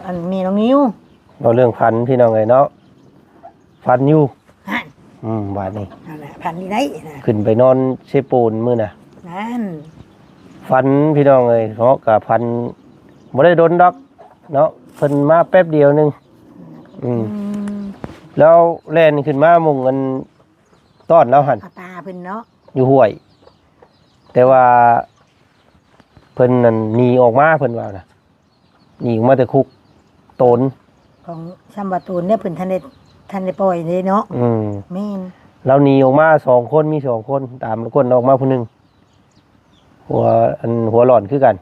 ອັນແມ່ນ້ອງນິວ ເວົ້າເລື່ອງຝັນພີ່ນ້ອງເອີຍເນາະ ຝັນຢູ່ ຫັ້ນ ອືມ ບາດນີ້ ນັ້ນແຫຼະ ຝັນດີໄດ໋ນະ ຂຶ້ນໄປນອນເຊໂປນມື້ນະ ນັ້ນ ຝັນພີ່ນ້ອງເອີຍເນາະ ກະຝັນບໍ່ໄດ້ດົນດອກເນາະ ເພິ່ນມາແປັບດຽວໜຶ່ງ ອືມ ອືມ ແລ້ວແລ່ນຂຶ້ນມາໝ່ອງອັນຕ້ອນລາວຫັ້ນ ເອົາປາເພິ່ນເນາະ ຢູ່ຫ້ວຍ ແຕ່ວ່າເພິ່ນນັ້ນໜີອອກມາ ເພິ່ນວ່ານະ ໜີອອກມາແຕ່ຄຸກ ໂຕນ ຂອງຊຳວ່າໂຕນເດ້ ເພິ່ນທັນໄດ້ ທັນໄດ້ປ່ອຍເດ້ເນາະ ອືມ ແມ່ນ ລາວໜີອອກມາສອງຄົນ ມີສອງຄົນ ຕາມກວນອອກມາຜູ້ໜຶ່ງ ຫົວ ອັນ ຫົວຫຼອນຄືກັນ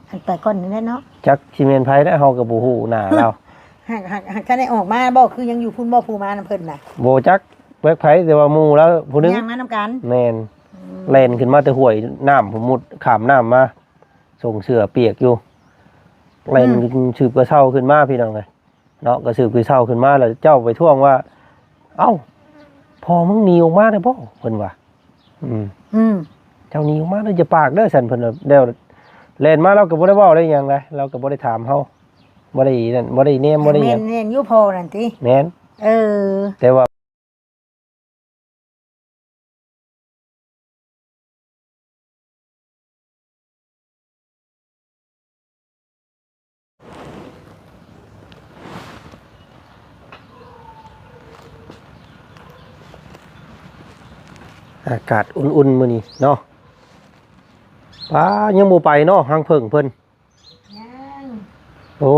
ອັນໄປກ່ອນນີ້ແຫຼະເນາະ ຈັກຊິແມ່ນໃຜແຫຼະ ເຮົາກໍບໍ່ຮູ້ໜ້າລາວ ຫາກ ຫາກ ຫາກທັນໄດ້ອອກມາບໍ່ ຄືຍັງຢູ່ພຸ້ນບໍ່ ຜູ້ມານຳເພິ່ນນະ ບໍ່ຈັກ ແບກໃຜ ແຕ່ວ່າໝູ່ລາວຜູ້ໜຶ່ງ ຍ່າງມານຳກັນ ແມ່ນ ອືມ ແລ່ນຂຶ້ນມາແຕ່ຫ້ວຍນ້ຳ ພຸ້ນມຸດຂ້າມນ້ຳມາ ສົ່ງເສື້ອປຽກຢູ່ ແລ່ນ ອືມ ສືບກະເຊົາຂຶ້ນມາພີ່ນ້ອງເອີຍ ເນາະ ກະສືບກະເຊົາຂຶ້ນມາ ແລ້ວເຈົ້າໄປທ້ວງວ່າ ເອົ້າ ພໍ່ມຶງໜີອອກມາແລ້ວບໍ່ ເພິ່ນວ່າ ອືມ ອືມ ເຈົ້າໜີອອກມາແລ້ວ ຢ່າປາກເດີ ຊັ້ນ ເພິ່ນວ່າ ແລ້ວແລ່ນມາ ລາວກໍບໍ່ໄດ້ເວົ້າໄດ້ຫຍັງໃດ ລາວກໍບໍ່ໄດ້ຖາມເຮົາ ບໍ່ໄດ້ນັ້ນ ບໍ່ໄດ້ແນມ ບໍ່ໄດ້ຫຍັງ ແມ່ນ ແມ່ນຢູ່ພໍ່ນັ້ນຕິ ແມ່ນ ເອີ ແຕ່ວ່າ ອາກາດອຸ່ນໆ ມື້ນີ້ເນາະ ປ້າ ຍັງບໍ່ໄປເນາະ ຮັງເຜິ້ງເພິ່ນ ຍັງ ໂອ້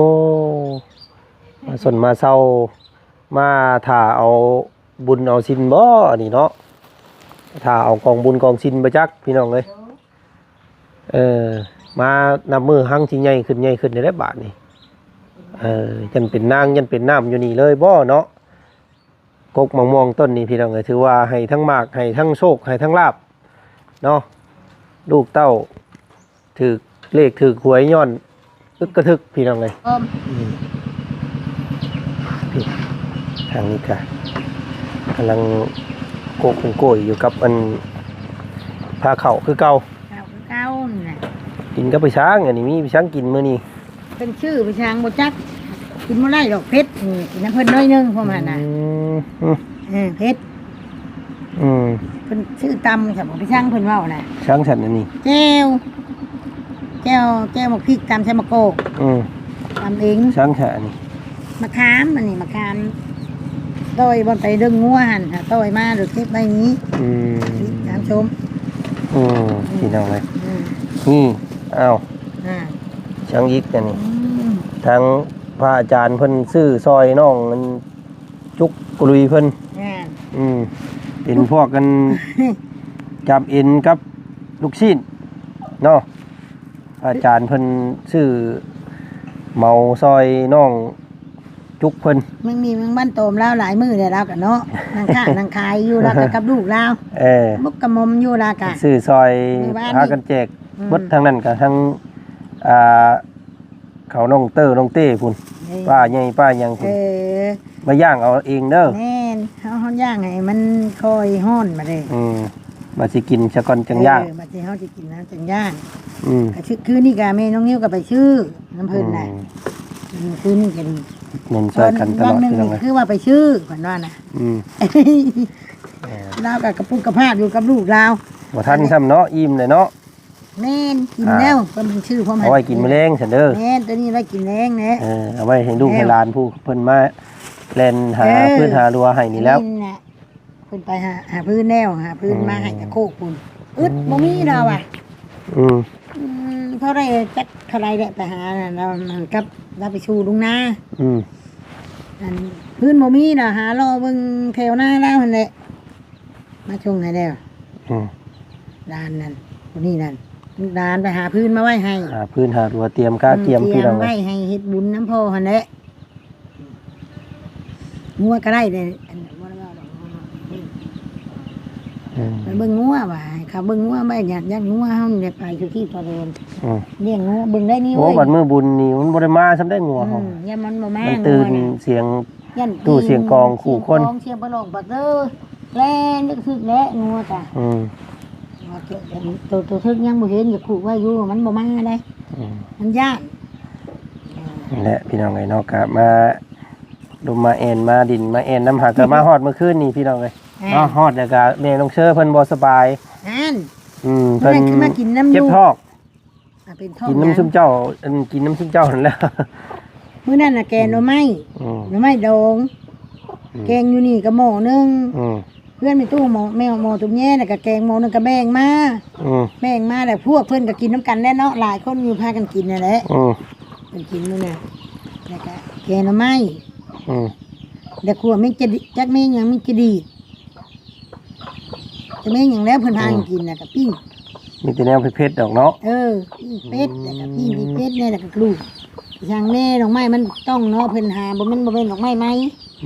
ມາຊົນມາເຊົາ ມາຖ້າເອົາບຸນເອົາສິນບໍ ອັນນີ້ເນາະ ຖ້າເອົາກອງບຸນກອງສິນບໍ່ຈັກ ພີ່ນ້ອງເອີຍ ເອີ ມານັບມື້ຮັງຊິໃຫຍ່ຂຶ້ນ ໃຫຍ່ຂຶ້ນແລ້ວບາດນີ້ ເອີ ຢ້ານເປັນນາງ ຢ້ານເປັນນ້ຳຢູ່ນີ້ເລີຍບໍເນາະ ກົກໝາກມ່ວງຕົ້ນນີ້ ພີ່ນ້ອງເອີຍ ຖືວ່າໃຫ້ທັງໝາກ ໃຫ້ທັງໂຊກ ໃຫ້ທັງລາບເນາະ ລູກເຕົ້າ ຖືກເລກຖືກຫວຍຍ້ອນອຶກກະທຶກ ພີ່ນ້ອງເອີຍ ອືມ ນີ້ ທາງນີ້ກະກຳລັງໂກກໂກຍຢູ່ກັບອັນ ພາເຂົ້າຄືເກົ່າ ເຂົ້າຄືເກົ່ານັ້ນແຫຼະ ກິນກັບໄປຊ່າງ ອັນນີ້ມີໄປຊ່າງກິນມື້ນີ້ ເພິ່ນຊື້ໄປຊ່າງບໍ່ຈັກ ກິນບໍ່ໄດ້ດອກ ເຜັດ ນີ້ ກິນນຳເພິ່ນໜ້ອຍໜຶ່ງ ພວກຫັ້ນນະ ອືມ ເອີ ເຜັດ ອືມ ເພິ່ນຊື້ຕຳ ຊ່ຳໄປຊ່າງເພິ່ນເວົ້ານະ ຊ່າງຊັ້ນອັນນີ້ ແຈ່ວ ແຈ່ວ ແຈ່ວໝາກພິກ ຕຳໃສ່ໝາກກອກ ອືມ ຕຳເອງ ຊ່າງຊະອັນນີ້ ມະຂາມ ອັນນີ້ມະຂາມ ຕ່ອຍບ່ອນໄປດຶງງົວຫັ້ນ ຫາຕ່ອຍມາ ໂດຍເກັບໄວ້ນີ້ ອືມ ມະຂາມຊົມ ອືມ ອືມ ພີ່ນ້ອງເອີຍ ອືມ ນີ້ ອ້າວ ອ່າ ຊ່າງອີກອັນນີ້ ອືມ ທາງພະອາຈານເພິ່ນຊື້ຊ່ອຍນ້ອງອັນ ຈຸກກຸລຸຍເພິ່ນ ແມ່ນ ອືມ ເປັນພວກກັນ ຈັບເອັນກັບລູກຊີ້ນເນາະ ອາຈານເພິ່ນຊື້ເໝົາຊ່ອຍນ້ອງຈຸກເພິ່ນ ແມງມີແມງວັນຕອມລາວຫຼາຍມື້ແລ້ວ ລາວກະເນາະ ນັ່ງຄ້ານັ່ງຂາຍຢູ່ ລາວກະກັບລູກລາວ ເອີ ໝົກກະໝົມຢູ່ ລາວກະຊື້ຊ່ອຍ ມື້ວານນີ້ ພາກັນແຈກ ອືມ ເບິດ ທາງນັ້ນກະທັງ ອ່າ ເຂົານ້ອງເຕີນ້ອງເຕ້ພຸ້ນ ເອີ ປ້າໃຫຍ່ປ້າຫຍັງພຸ້ນ ເອີ ມາຍ່າງເອົາເອງເດີ ແມ່ນ ເຮົາ ເຮົາຍ່າງໃຫ້ມັນຄ່ອຍຮ້ອນມາເດ້ ອືມ ມາຊິກິນຊະກ່ອນຈັ່ງຍ່າງ ເອີ ມາຊິ ເຮົາຊິກິນເຮົາຈັ່ງຍ່າງ ອືມ ກະຄື ຄືນີ້ກະແມ່ນ້ອງນິວກະໄປຊື້ນຳເພິ່ນນະ ອືມ ອືມ ຄືນີ້ກະດີ ແມ່ນຊ່ອຍກັນຕະຫຼອດ ບາງໜຶ່ງ ພີ່ນ້ອງເອີຍ ຄືວ່າໄປຊື້ເພິ່ນວ່ານະ ອືມ ເອີ ລາວກະກະປຸກກະພາບຢູ່ກັບລູກລາວ ບໍ່ທັນຊ້ຳເນາະ ອີ່ມແລ້ວເນາະ ແມ່ນ ກິນແລ້ວ ອ່າ ເພິ່ນຊື້ພ້ອມ ເອົາໄວ້ກິນມື້ແລງຊັ້ນເດີ ແມ່ນ ໂຕນີ້ໄວ້ກິນແລງແຫຼະ ເອີ ເອົາໄວ້ໃຫ້ລູກໃຫ້ຫຼານຜູ້ເພິ່ນມາແລ່ນຫາ ເອີ ຟືນຫາຮົວໃຫ້ນີ້ແລ້ວ ແມ່ນແຫຼະ ເພິ່ນໄປຫາ ຫາຟືນແລ້ວ ຫາຟືນ ອືມ ມາໃຫ້ຕະໂຄກພຸ້ນ ອືມ ອຶດ ບໍ່ມີລາວວ່າ ອືມ ອືມ ພໍໄດ້ຈັກເທົ່າໃດແຫຼະ ໄປຫາລາວ ກັບລາວໄປສູ່ທົ່ງນາ ອືມ ອັນ ຟືນບໍ່ມີລາວ ຫາເລາະເບິ່ງແຖວນາລາວຫັ້ນແຫຼະ ມາສົ່ງໃຫ້ແລ້ວ ອືມ ຫຼານນັ້ນ ຜູ້ນີ້ນັ້ນ ຫຼານໄປຫາຟືນມາໄວ້ໃຫ້ ຫາຟືນຫາຕົວ ຕຽມກະ ອືມ ຕຽມ ຕຽມພີ່ນ້ອງ ໄວ້ໃຫ້ເຮັດບຸນນຳພໍ່ຫັ້ນແຫຼະ ງົວກະໄດ້ເດ້ ອັນ ບໍ່ໄດ້ເວົ້າດອກ ອືມ ໄປເບິ່ງງົວວ່າ ໃຫ້ເຂົາເບິ່ງງົວໄວ້ ຢ້ານ ຢ້ານງົວເຮົານີ້ໄດ້ໄປສູ່ທີ່ຕໍ່ເດີນ ອືມ ລ້ຽງງົວ ເບິ່ງໄດ້ນີ້ ໂອ້ ເວີຍ ບັດມື້ບຸນນີ້ມັນບໍ່ໄດ້ມາຊ້ຳໄດ້ງົວເຮົາ ອືມ ຢ້ານມັນບໍ່ມາ ມັນຕື່ນ ງົວນະ ສຽງ ຢ້ານ ຕູ້ສຽງກອງ ສຽງ ຄູ່ຄົນ ສຽງປະຫຼອງປະເຕີ ແລ່ນລຶກທຶກແຫຼະງົວກະ ອືມ ໂຕ ໂຕ ໂຕທຶກຍັງບໍ່ເຫັນ ຢາກຜູກໄວ້ຢູ່ ມັນບໍ່ມາເດ້ ອືມ ມັນຢ້ານ ແຫຼະພີ່ນ້ອງເອີຍເນາະ ກະມາລົມມາແອ່ນ ມາດິນມາແອ່ນນຳ ຫາກະມາຮອດມື້ຄືນນີ້ພີ່ນ້ອງເອີຍ ແມ່ນ ເນາະ. ຮອດແລ້ວກະແມ່ນ້ອງເຊີເພິ່ນບໍ່ສະບາຍ ນັ້ນ ອືມ ເພິ່ນ ເພິ່ນມາກິນນຳ ເຈັບທ້ອງ ອ່າ ເປັນທ້ອງ ກິນນຳ ຫຍັງ ຊຸມເຈົ້າ ອັນ ກິນນຳຊຸມເຈົ້າຫັ້ນແຫຼະ. ມື້ນັ້ນນະແກງໜໍ່ໄມ້ ອືມ ໜໍ່ໄມ້ດອງ ອືມ ແກງຢູ່ນີ້ກໍໝໍ້ໜຶ່ງ ອືມ ເພື່ອນແມ່ຕູ້ໝໍ້ ແມ່ໝໍ້ຕຸມແຍ ແລ້ວກໍແກງໝໍ້ໜຶ່ງ ກໍແບ່ງມາ ອືມ ແບ່ງມາ ແລ້ວພວກເພິ່ນກໍກິນນຳກັນແຫຼະເນາະ ຫຼາຍຄົນຢູ່ພາກັນກິນນັ້ນແຫຼະ ອືມ ເພິ່ນກິນມື້ນະ ແລ້ວກໍແກງໜໍ່ໄມ້ ອືມ ແລ້ວຂົ້ວແມງຈະດີ ຈັກແມງຫຍັງ ແມງຈະດີດ ຈະແມ່ນຫຍັງແລ້ວ ເພິ່ນພາກັນ ອືມ ກິນນະ ກະປີ້ງ ມີແຕ່ແນວເຜັດໆດອກເນາະ. ເອີ ປີ້ງເປັດ ອືມ ແລ້ວກະປີ້ງເປັດແດ່ ແລ້ວກະກະດູກຫຍັງແດ່ ດອກໄມ້ມັນຕ້ອງເນາະ ເພິ່ນຫາ ບໍ່ແມ່ນ ບໍ່ແມ່ນດອກໄມ້ໃໝ່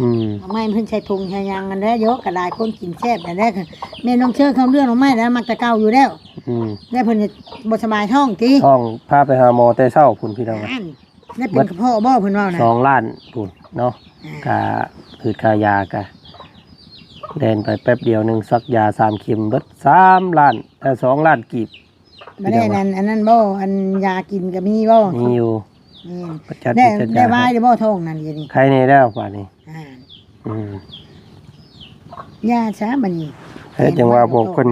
ອືມ ດອກໄມ້ເພິ່ນໃສ່ຖົງໃສ່ຫຍັງຫັ້ນແຫຼະ ໂຍ ກະຫຼາຍຄົນກິນແຊບຫັ້ນແຫຼະ. ແມ່ນ້ອງເຊີເຂົາເລື່ອງດອກໄມ້ແລ້ວ ມັກແຕ່ເກົ່າຢູ່ແລ້ວ ອືມ ແລ້ວເພິ່ນບໍ່ສະບາຍທ້ອງຕິ ຕ້ອງພາໄປຫາໝໍແຕ່ເຊົ້າພຸ້ນ ພີ່ນ້ອງ ນັ້ນ ແລ້ວເປັນກະເພາະບໍ່ ເພິ່ນເວົ້ານະ ສອງລ້ານພຸ້ນເນາະ ອືມ ຄ່າ ຄືຄ່າຢາກະແລ່ນໄປແປັບດຽວໜຶ່ງ ສັກຢາສາມເຂັມເບິດສາມລ້ານ ເອີ ສອງລ້ານກີບ ບໍ່ໄດ້ ພີ່ນ້ອງ ອັນນັ້ນ ອັນນັ້ນບໍ່ ອັນຢາກິນກະມີບໍ່ ມີຢູ່ ແມ່ນ ໄດ້ ໄດ້ວາຍແລ້ວບໍ່ທ້ອງນັ້ນ ດຽວນີ້ ໄຄແນ່ແລ້ວບາດນີ້ ອ່າ ອືມ ຢາຊະບາດນີ້ ເຮັດຈັ່ງວ່າພວກເພິ່ນ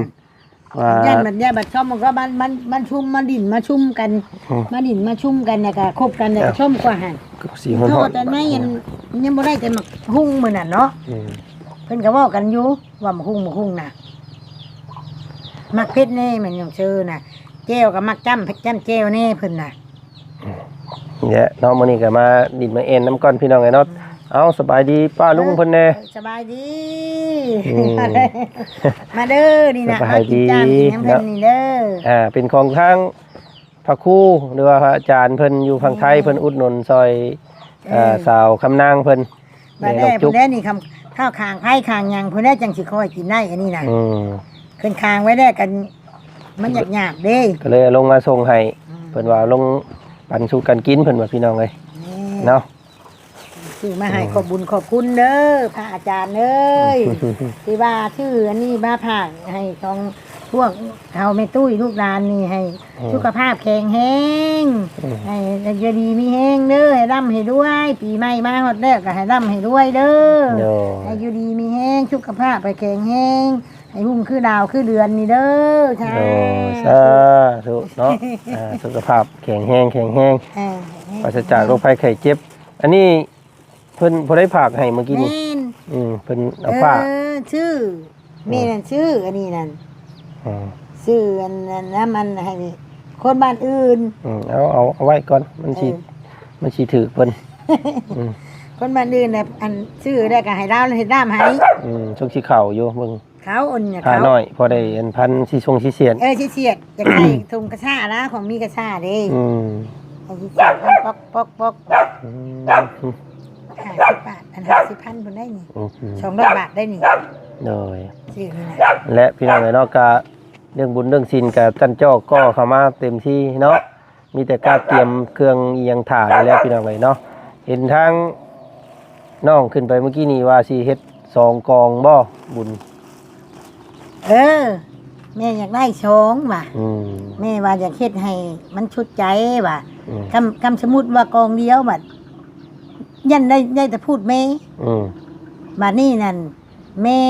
ວ່າ ຢ້ານມັນ ຢ້ານບັດຊອມ ມັນກໍມັນ ມັນ ມັນຊຸມ ມາຫຼິ້ນມາຊຸມກັນ ອືມ ມາຫຼິ້ນມາຊຸມກັນ ແລ້ວກໍຄົບກັນ ແລ້ວກໍ ເອົ້າ ຊົມກວ່າຫັ້ນ ກໍຊິ ໂທດ ຮອດ ອັນນັ້ນ ຍັງ ຍັງບໍ່ໄດ້ແຕ່ໝາກຫຸ່ງມື້ນັ້ນເນາະ ອືມ ເພິ່ນກໍເວົ້າກັນຢູ່ວ່າໝາກຫຸ່ງ ໝາກຫຸ່ງນະ ມັກເຜັດແດ່ ແມ່ນຫຍັງເຊີນະ ແຈ່ວກໍມັກຈ້ຳ ຈ້ຳແຈ່ວແດ່ເພິ່ນນະ. ນີ້ແຫຼະເນາະ ມື້ນີ້ກໍມາດິນມາແອ່ນນຳກ່ອນ ພີ່ນ້ອງເອີຍເນາະ. ອືມ ເອົາ ສະບາຍດີປ້າລຸງເພິ່ນແດ່ ເອີ ສະບາຍດີ ອືມ ມາເດີ ນີ້ນະ ສະບາຍດີ ມາກິນຈ້ຳກິນຫຍັງເພິ່ນນີ້ເດີ ເນາະ ອ່າ ເປັນຂອງທາງພະຄູ ຫຼືວ່າພະອາຈານເພິ່ນຢູ່ຝັ່ງໄທ ອືມ ເພິ່ນອຸດໜູນຊ່ອຍ ເອີ ອ່າ ສາວຄຳນາງເພິ່ນ ບາດແດ່ ນີ້ ນ້ອງຈຸ໊ບ ພຸ້ນແດ່ນີ້ ຄຳ ຂ້າວຄາງໄຜ່ຄາງຫຍັງພຸ້ນແດ່ ຈັ່ງຊິຄ່ອຍກິນໄດ້ ອັນນີ້ນະ ອືມ ຂຶ້ນຄາງໄວ້ແດ່ກັນ ມັນຢາກຫຍາບເດ້ ກໍເລີຍເອົາລົງມາສົ່ງໃຫ້ ອືມ ເພິ່ນວ່າເອົາລົງປັນສູ່ກັນກິນ ເພິ່ນວ່າ ພີ່ນ້ອງເອີຍ ນີ້ ເນາະ ຊື້ມາໃຫ້ ອືມ ຂອບບຸນຂອບຄຸນເດີ ພະອາຈານເອີຍ ອືມ ທີ່ວ່າຊື້ອັນນີ້ມາຝາກໃຫ້ຂອງພວກເຖົ້າແມ່ຕຸ້ຍ ລູກຫຼານນີ້ ໃຫ້ ອືມ ສຸຂະພາບແຂງແຮງ ອືມ ໃຫ້ ໃຫ້ຢູ່ດີມີແຮງເດີ ໃຫ້ລ່ຳໃຫ້ລວຍ ປີໃໝ່ມາຮອດແລ້ວກໍໃຫ້ລ່ຳໃຫ້ລວຍເດີ ໂດຍ ໃຫ້ຢູ່ດີມີແຮງ ສຸຂະພາບໃຫ້ແຂງແຮງ ໃຫ້ຮຸ່ງຄືດາວຄືເດືອນນີ້ເດີ ສາ ໂດຍ ສາທຸເນາະ ອ່າ ສຸຂະພາບແຂງແຮງ ແຂງແຮງ ເອີ ແຂງແຮງ ປາສະຈາກໂລກໄພໄຂ້ເຈັບ ອັນນີ້ ເພິ່ນຜູ້ໃດຝາກໃຫ້ມື້ກີ້ນີ້ ແມ່ນ ອືມ ເພິ່ນເອົາຝາກ ເອີ ຊື່ ອືມ ແມ່ນັ້ນຊື່ ອັນນີ້ນັ້ນ ອືມ ຊື່ອັນນັ້ນນຳ ອັນໃຫ້ຄົນບ້ານອື່ນ ອືມ ເອົາ ເອົາ ເອົາໄວ້ກ່ອນ ມັນຊິ ເອີ ມັນຊິຖືກເພິ່ນ ອືມ ຄົນບ້ານອື່ນນະ ອັນ ຊື່ແລ້ວກໍໃຫ້ລາວເຮັດນ້ຳໃຫ້ ອືມ ຊົງຊິເຂົ້າຢູ່ເບິ່ງ ເຂົາອັນ ພານ້ອຍ ພໍໄດ້ອັນພັນຊິຊົງຊິສຽດ ເອີ ຊິສຽດ ຢາກໄດ້ຖົງກະຊາລະ ຂອງມີກະຊາເດ້ ອືມ ໃຫ້ຊິສຽດ ປອກ ປອກ ປອກ ອືມ ຫ້າສິບບາດ ອັນຫ້າສິບພັນພຸ້ນໄດ໋ນີ້ ອືມ ສອງຮ້ອຍບາດໄດ໋ນີ້ ໂດຍ ຊື່ນີ້ນະ ແລະ ພີ່ນ້ອງເອີຍເນາະ ກະເລື່ອງບຸນເລື່ອງສິນກະຈັນຈໍ່ກໍ່ເຂົ້າມາເຕັມທີ່ເນາະ ມີແຕ່ກະກຽມເຄື່ອງອີ່ຫຍັງຖ້ານີ້ແຫຼະ ພີ່ນ້ອງເອີຍເນາະ ເຫັນທາງນ້ອງຂຶ້ນໄປມື້ກີ້ນີ້ວ່າຊິເຮັດສອງກອງບໍ່ບຸນ? ເອີ ແມ່ຢາກໄດ້ສອງວ່າ ອືມ ແມ່ວ່າຢາກເຮັດໃຫ້ມັນຊຸດໃຈວ່າ ອືມ ຄຳ ຄຳສົມມຸດວ່າກອງດຽວບັດ ຢ້ານໄດ້ ໄດ້ແຕ່ພູດແມ່ ອືມ ບາດນີ້ນັ້ນ ແມ່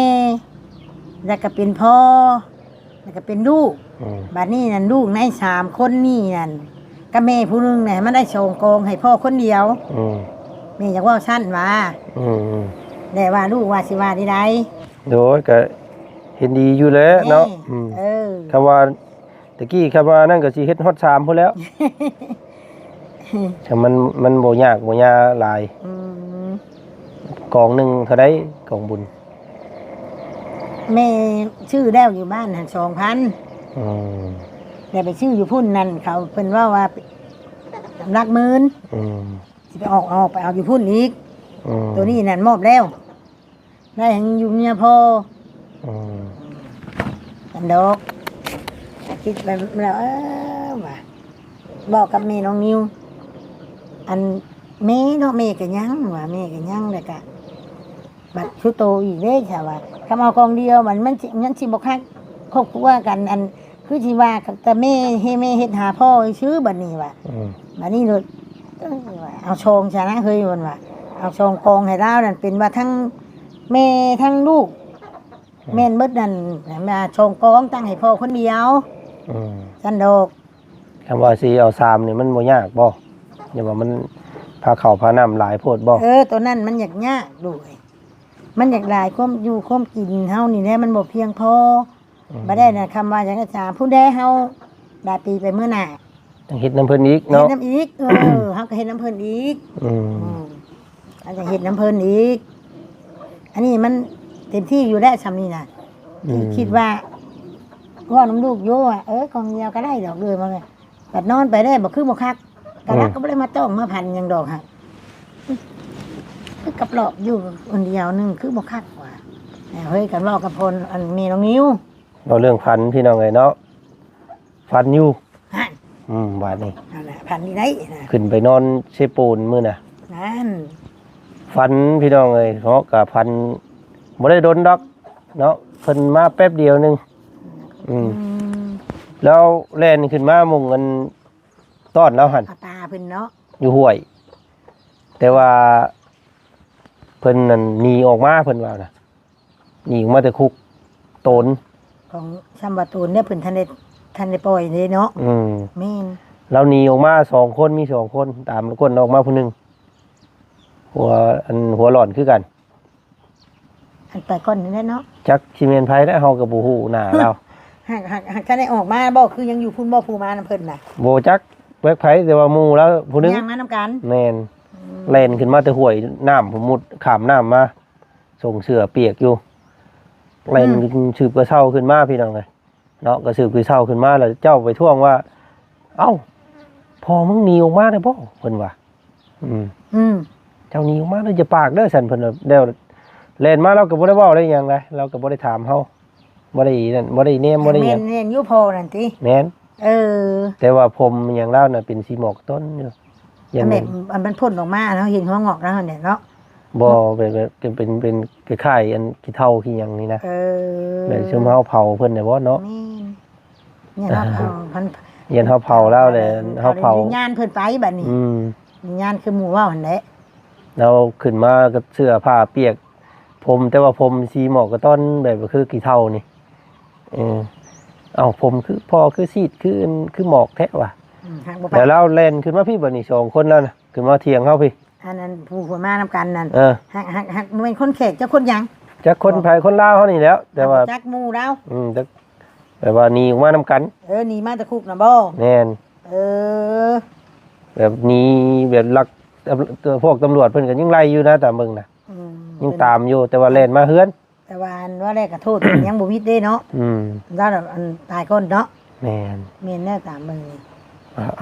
ແລ້ວກໍເປັນພໍ່ ແລ້ວກໍເປັນລູກ ອືມ ບາດນີ້ນັ້ນ ລູກໃນສາມຄົນນີ້ນັ້ນ ກັບແມ່ຜູ້ໜຶ່ງນະ ໃຫ້ມັນໄດ້ສອງກອງ ໃຫ້ພໍ່ຄົນດຽວ ອືມ ແມ່ຢາກເວົ້າຊັ້ນວ່າ ອືມ ແຕ່ວ່າລູກວ່າຊິວ່າແນວໃດ ໂດຍ ກໍເຫັນດີຢູ່ແຫຼະເນາະ ແມ່ ອືມ ເອີ ຄຳວ່າ ຕະກີ້ຄຳວ່ານັ້ນກໍຊິເຮັດຮອດສາມພຸ້ນແລ້ວ ຖ້າມັນ ມັນບໍ່ຍາກບໍ່ຍາຫຼາຍ ອືມ ກອງໜຶ່ງເທົ່າໃດ ກອງບຸນ? ແມ່ຊື້ແລ້ວຢູ່ບ້ານຫັ້ນສອງພັນ ອືມ ແລ້ວໄປຊື້ຢູ່ພຸ້ນນັ້ນ ເຂົາເພິ່ນເວົ້າວ່າຫຼັກໝື່ນ ອືມ ຊິໄປອອກ ອອກໄປເອົາຢູ່ພຸ້ນອີກ ອືມ ໂຕນີ້ນັ້ນມອບແລ້ວ ໄດ້ໃຫ້ຢູ່ເມຍພໍ່ ອືມ ອັນດອກ ຄິດໄປແລ້ວ ເອີ ວ່າ ບອກກັບແມ່ນ້ອງນິວ ອັນ ແມ່ເນາະ ແມ່ກໍຍັງວ່າ ແມ່ກໍຍັງ ແລ້ວກະບັດຊຸໂຕອີກເດ້ ຖ້າວ່າ ຄຳເອົາກອງດຽວ ມັນ ມັນຊິ ມັນຊິບໍ່ຄັກຄອບຄົວກັນ ອັນ ຄືຊິວ່າ ແຕ່ແມ່ ໃຫ້ແມ່ເຮັດຫາພໍ່ຊື່ບັດນີ້ວ່າ ອືມ ບັດນີ້ໂລດ ເອີ ເອົາຊ່ອງຊະນະເຮີ້ຍ ເພິ່ນວ່າ ເອົາຊ່ອງກອງໃຫ້ລາວນັ້ນ ເປັນວ່າທັງແມ່ທັງລູກ ອືມ ແມ່ນເບິດນັ້ນ ແມ່ນວ່າຊ່ອງກອງຕັ້ງໃຫ້ພໍ່ຄົນດຽວ ອືມ ຊັ້ນດອກ. ຄຳວ່າຊິເອົາສາມນີ້ມັນບໍ່ຍາກບໍ່? ຢ່າວ່າມັນພາເຂົ້າພານ້ຳຫຼາຍໂພດບໍ່? ເອີ ໂຕນັ້ນມັນຍາກໆ ໂດຍ ມັນຢາກຫຼາຍ ຄວາມຢູ່ຄວາມກິນເຮົານີ້ແຫຼະ ມັນບໍ່ພຽງພໍ. ອືມ ບໍ່ໄດ້ນະ ຄຳວ່າຫຍັງອາຈານ ຜູ້ໃດເຮົາດາປີໄປມື້ໜ້າ ຕ້ອງເຮັດນຳເພິ່ນອີກເນາະ ເຮັດນຳອີກ ເອີ ເຮົາກໍເຮັດນຳເພິ່ນອີກ ອືມ ອືມ ເຮົາຈະເຮັດນຳເພິ່ນອີກ. ອັນນີ້ມັນເຕັມທີ່ຢູ່ແລ້ວ ຊ່ຳນີ້ນະ ອືມ ຄິດວ່າເວົ້ານຳລູກຢູ່ວ່າ ເອີ ກອງດຽວກໍໄດ້ດອກ ເອີ ມັນ ບັດນອນໄປແລ້ວບໍ່ຄືບໍ່ຄັກ ກະ ອືມ ລັກກໍບໍ່ໄດ້ມາຕ້ອງມາພັນຫຍັງດອກຫັ້ນ ຄືກັບລອບຢູ່ຄົນດຽວໜຶ່ງ ຄືບໍ່ຄັກວ່າ. ເຮີ້ຍ ກັນເວົ້າກັບພໍ່ ອັນ ແມ່ນ້ອງນິວ ເວົ້າເລື່ອງຝັນພີ່ນ້ອງເອີຍເນາະ ຝັນຢູ່ ຫັ້ນ ອືມ ບາດນີ້ ນັ້ນແຫຼະ ຝັນນີ້ໄດ້ນະ ຂຶ້ນໄປນອນເຊໂປນມື້ນະ ນັ້ນ ຝັນພີ່ນ້ອງເອີຍເນາະ ກະຝັນບໍ່ໄດ້ດົນດອກເນາະ ເພິ່ນມາແປັບດຽວໜຶ່ງ ອືມ ອືມ ແລ້ວແລ່ນຂຶ້ນມາໝ່ອງອັນ ຕ້ອນລາວຫັ້ນ ເອົາປາເພິ່ນເນາະ ຢູ່ຫ້ວຍ ແຕ່ວ່າເພິ່ນນັ້ນໜີອອກມາ ເພິ່ນວ່ານະ ໜີອອກມາແຕ່ຄຸກໂຕນ ຂອງ ຊ່ຳວ່າໂຕນເດ້ ເພິ່ນທັນໄດ້ ທັນໄດ້ປ່ອຍເດ້ເນາະ ອືມ ແມ່ນ ລາວໜີອອກມາສອງຄົນ ມີສອງຄົນ ຕາມກົ້ນອອກມາຜູ້ໜຶ່ງ ຫົວ ອັນ ຫົວຫຼອນຄືກັນ. ອັນໄປກ່ອນນີ້ແຫຼະເນາະ ຈັກຊິແມ່ນໃຜແຫຼະ ເຮົາກໍບໍ່ຮູ້ໜ້າລາວ ຫາກ ຫາກ ຫາກທັນໄດ້ອອກມາບໍ່ ຄືຍັງຢູ່ພຸ້ນບໍ່ ຜູ້ມານຳເພິ່ນນະ ບໍ່ຈັກແບກໃຜ ແຕ່ວ່າໝູ່ລາວຜູ້ໜຶ່ງ ຍ່າງມານຳກັນ ແມ່ນ ອືມ ແລ່ນຂຶ້ນມາແຕ່ຫ້ວຍນ້ຳພຸ້ນ ມຸດຂ້າມນ້ຳມາ ສົ່ງເສື້ອປຽກຢູ່ ແລ່ນ ອືມ ສືບກະເຊົາຂຶ້ນມາ ພີ່ນ້ອງເອີຍ ເນາະ ກໍສືບຄືເຊົ້າຂຶ້ນມາ ແລ້ວເຈົ້າໄປທ້ວງວ່າ ເອົ້າ ພໍ່ມຶງໜີອອກມາແລ້ວບໍ່? ເພິ່ນວ່າ ອືມ ອືມ ເຈົ້າໜີອອກມາແລ້ວ ຢ່າປາກເດີ ຊັ້ນເພິ່ນວ່າ ແລ້ວແລ່ນມາ ລາວກໍບໍ່ໄດ້ເວົ້າໄດ້ຫຍັງໃດ ລາວກໍບໍ່ໄດ້ຖາມເຮົາ ບໍ່ໄດ້ນັ້ນ ບໍ່ໄດ້ແນມ ບໍ່ໄດ້ຫຍັງ ແມ່ນ ແມ່ນຢູ່ພໍ່ນັ້ນຕິ ແມ່ນ ເອີ ແຕ່ວ່າຜົມຫຍັງລາວນະ ເປັນສີໝອກຕົ້ນຢູ່ ອັນແບບ ອັນມັນພົ້ນອອກມາ ເຮົາເຫັນຫົວງອກແລ້ວຫັ້ນແຫຼະເນາະ ບໍ່ ເປັນ ເປັນ ເປັນ ເປັນຄ້າຍໆ ອັນຂີ້ເຖົ້າຂີ້ຫຍັງນີ້ນະ ເອີ ແບບຊຸມເຮົາເຜົາເພິ່ນແຫຼະບໍ່ເນາະ ແມ່ນ ຢ້ານເຮົາເຜົາ ຢ້ານເຮົາເຜົາລາວແຫຼະ ເຮົາເຜົາວິນຍານເພິ່ນໄປບັດນີ້ ອືມ ວິນຍານຄືໝູ່ເວົ້າຫັ້ນແຫຼະ ລາວຂຶ້ນມາກັບເສື້ອຜ້າປຽກ ຜົມ ແຕ່ວ່າຜົມສີໝອກກະຕ້ອນ ແບບຄືຂີ້ເຖົ້ານີ້ ເອີ ເອົ້າ ຜົມຄືພໍ່ຄືຊີດ ຄື ຄືໝອກແທ້ວ່າ ອືມ ແລ້ວລາວແລ່ນຂຶ້ນມາພີ້ບັດນີ້ ສອງຄົນລາວນະ ຂຶ້ນມາຖຽງເຮົາພີ້ ອັນນັ້ນຜູ້ເພິ່ນມານຳກັນນັ້ນ ເອີ ຫາກ ຫາກ ຫາກບໍ່ແມ່ນຄົນແຂກ ຈັກຄົນຫຍັງ ຈັກຄົນໃຜ ຄົນລາວເຮົານີ້ແຫຼ້ວ ແຕ່ວ່າຈັກໝູ່ລາວ ອືມ ແຕ່ ແບບວ່າໜີອອກມານຳກັນ ເອີ ໜີມາແຕ່ຄຸກນະບໍ່ ແມ່ນ ເອີ ແບບໜີ ແບບລັກ ພວກຕຳຫຼວດເພິ່ນກໍຍັງໄລ່ຢູ່ນະ ຕາມເບິ່ງນະ ອືມ ຍັງຕາມຢູ່ ແຕ່ວ່າແລ່ນມາເຮືອນ ແຕ່ວ່າອັນວ່າແລ້ວກໍໂທດ ຍັງບໍ່ຜິດເດ້ເນາະ ອືມ ລາວອັນຕາຍກ່ອນເນາະ ແມ່ນ ແມ່ນແລ້ວຕາມເບິ່ງນີ້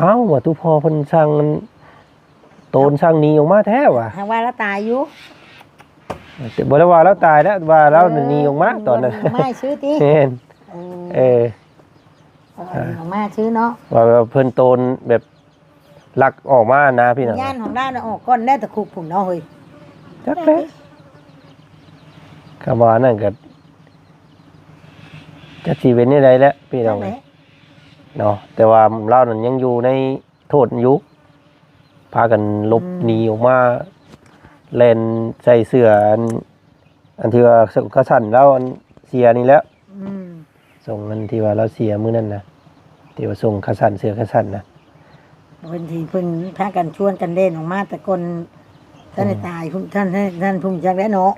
ອ້າວ ວ່າຕຸພໍ່ເພິ່ນສັ່ງອັນ ໂຕນສັ່ງໜີອອກມາແທ້ວ່າ ຫາກວ່າລາວຕາຍຢູ່ ບໍ່ໄດ້ວ່າລາວຕາຍແລ້ວ ວ່າລາວໜີອອກມາຕອນນັ້ນ ເອີ ໜີອອກມາຊື່ຕິ ແມ່ນ ເອີ ເອີ ເອີ ອອກມາຊື່ເນາະ ວ່າເພິ່ນໂຕນແບບ ລັກອອກມານະພີ່ນ້ອງ ວິນຍານຂອງລາວນະອອກກ່ອນແລ້ວແຕ່ຄຸກພຸ້ນເນາະເຮີ້ຍ ຈັກແຫຼະ ຄຳວ່ານັ້ນກໍ ຈັກຊິເປັນແນວໃດແຫຼະພີ່ນ້ອງເອີຍ ເນາະ ແຕ່ວ່າລາວນັ້ນຍັງຢູ່ໃນໂທດຢູ່ ພາກັນຫຼົບ ອືມ ໜີອອກມາ ແລ່ນໃສ່ເສື້ອອັນ ອັນທີ່ວ່າຂາສັ້ນລາວອັນເສຍນີ້ແຫຼະ ອືມ ສົ່ງອັນທີ່ວ່າລາວເສຍມື້ນັ້ນນະ ທີ່ວ່າສົ່ງຂາສັ້ນ ເສື້ອຂາສັ້ນນະ ເພິ່ນທີ່ເພິ່ນພາກັນຊວນກັນແລ່ນອອກມາແຕ່ກ່ອນ ອືມ ທ່ານໄດ້ຕາຍ ທ່ານ ທ່ານ ທ່ານຜູ້ຈັກແຫຼະເນາະ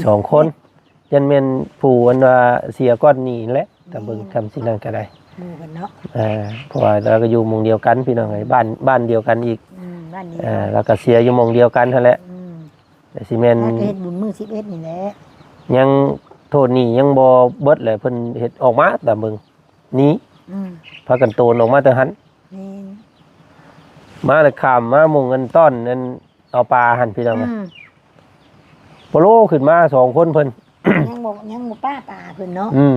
ສອງຄົນ ຢ້ານແມ່ນຜູ້ອັນວ່າເສຍກ່ອນນີ້ແຫຼະ ຕາມເບິ່ງ ແມ່ນ ຄຳຊິນັ້ນກໍໄດ້ ໝູ່ກັນເນາະ ເອີ ເພາະວ່າລາວກໍຢູ່ໝ່ອງດຽວກັນພີ່ນ້ອງເອີຍ ບ້ານ ບ້ານດຽວກັນອີກ ອືມ ບ້ານດຽວ ເອີ ລາວກໍເສຍຢູ່ໝ່ອງດຽວກັນຫັ້ນແຫຼະ ອືມ ແຕ່ຊິແມ່ນ ລາວກໍເຮັດບຸນມື້ສິບເອັດນີ້ແຫຼະ ຍັງໂທດນີ້ຍັງບໍ່ເບິດແຫຼະ ເພິ່ນເຮັດອອກມາຕາມເບິ່ງ ໜີ ອືມ ພາກັນໂຕນອອກມາແຕ່ຫັ້ນ ແມ່ນ ມາແລ້ວຂ້າມມາໝ່ອງອັນຕ້ອນອັນເອົາປາຫັ້ນພີ່ນ້ອງ ອືມ ໂປໂລຂຶ້ນມາສອງຄົນເພິ່ນ ຍັງບໍ່ ຍັງບໍ່ປ້າປາເພິ່ນເນາະ ອືມ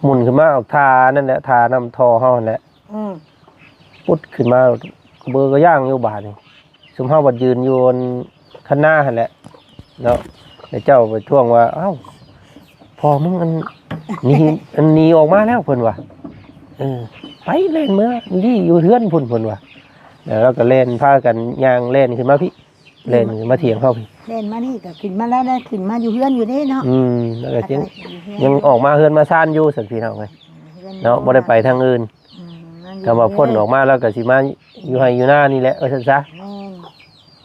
ໝຸ່ນຂຶ້ນມາອອກທ່ານັ້ນແຫຼະ ທ່ານ້ຳທໍ່ເຮົາຫັ້ນແຫຼະ ອືມ ປຸດຂຶ້ນມາ ເບີກະຍ່າງຢູ່ບາດນີ້ ຊຸມເຮົາບັດຢືນຢູ່ອັນຄັນນາຫັ້ນແຫຼະເນາະ ແລ້ວເຈົ້າໄປທ້ວງວ່າ ເອົ້າ ພໍ່ມຶງອັນໜີ ອັນໜີອອກມາແລ້ວ ເພິ່ນວ່າ ເອີ ໄປແລ່ນເມືອ ນີ້ຢູ່ເຮືອນພຸ້ນ ເພິ່ນວ່າ ແລ້ວລາວກໍແລ່ນພາກັນຍ່າງແລ່ນຂຶ້ນມາພີ້ ແລ່ນຂຶ້ນມາຖຽງເຮົາພີ້ ແລ່ນມານີ້ກໍຂຶ້ນມາແລ້ວນະ ຂຶ້ນມາຢູ່ເຮືອນຢູ່ເດ້ເນາະ ອືມ ແລ້ວກໍຍັງ ຍັງອອກມາເຮືອນມາຊານຢູ່ຊັ້ນພີ່ນ້ອງເອີຍ ເນາະ ບໍ່ໄດ້ໄປທາງອື່ນ ອືມ ຄຳວ່າພົ້ນອອກມາແລ້ວກໍຊິມາຢູ່ໄຮ່ຢູ່ນານີ້ແຫຼະ ວ່າຊັ້ນຊະ ແມ່ນ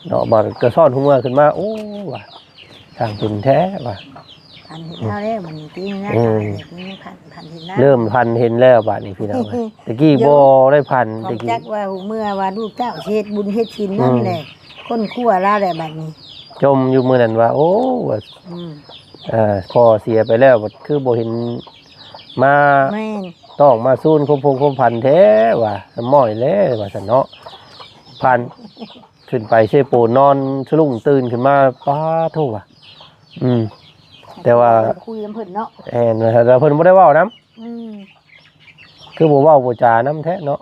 ເນາະ ບາດກໍຊ້ອນຫົວເມືອຂຶ້ນມາ ໂອ້ ວ່າຊ່າງເປັນແທ້ວ່າ ພັນເຫັນແລ້ວເດ້ ມັນຕີນະ ເອີ ພັນເຫັນນະ ເລີ່ມພັນເຫັນແລ້ວບາດນີ້ພີ່ນ້ອງເອີຍ ຕະກີ້ບໍ່ໄດ້ພັນ ຂອງຈັກວ່າຫົວເມືອວ່າລູກເຕົ້າຊິເຮັດບຸນເຮັດສິນນັ້ນແຫຼະ ອືມ ຄົ້ນຄວ້າລາວແຫຼະບາດນີ້ ຈົ່ມຢູ່ມື້ນັ້ນວ່າ ໂອ້ ວ່າ ອືມ ເອີ ພໍ່ເສຍໄປແລ້ວ ບັດຄືບໍ່ເຫັນມາ ແມ່ນ ຕ້ອງມາຊູນຄວາມພົງຄວາມພັນແທ້ວ່າ ສະໝ້ອຍແລ້ວວ່າຊັ້ນເນາະ ພັນ ຂຶ້ນໄປເຊໂປນອນສະດຸ້ງຕື່ນຂຶ້ນມາ ປາໂທ້ວ່າ ອືມ ແຕ່ວ່າ ເພິ່ນຄຸຍນຳເພິ່ນເນາະ ແມ່ນ ແຕ່ເພິ່ນບໍ່ໄດ້ເວົ້ານຳ ອືມ ຄືບໍ່ເວົ້າບໍ່ຈານຳແທ້ເນາະ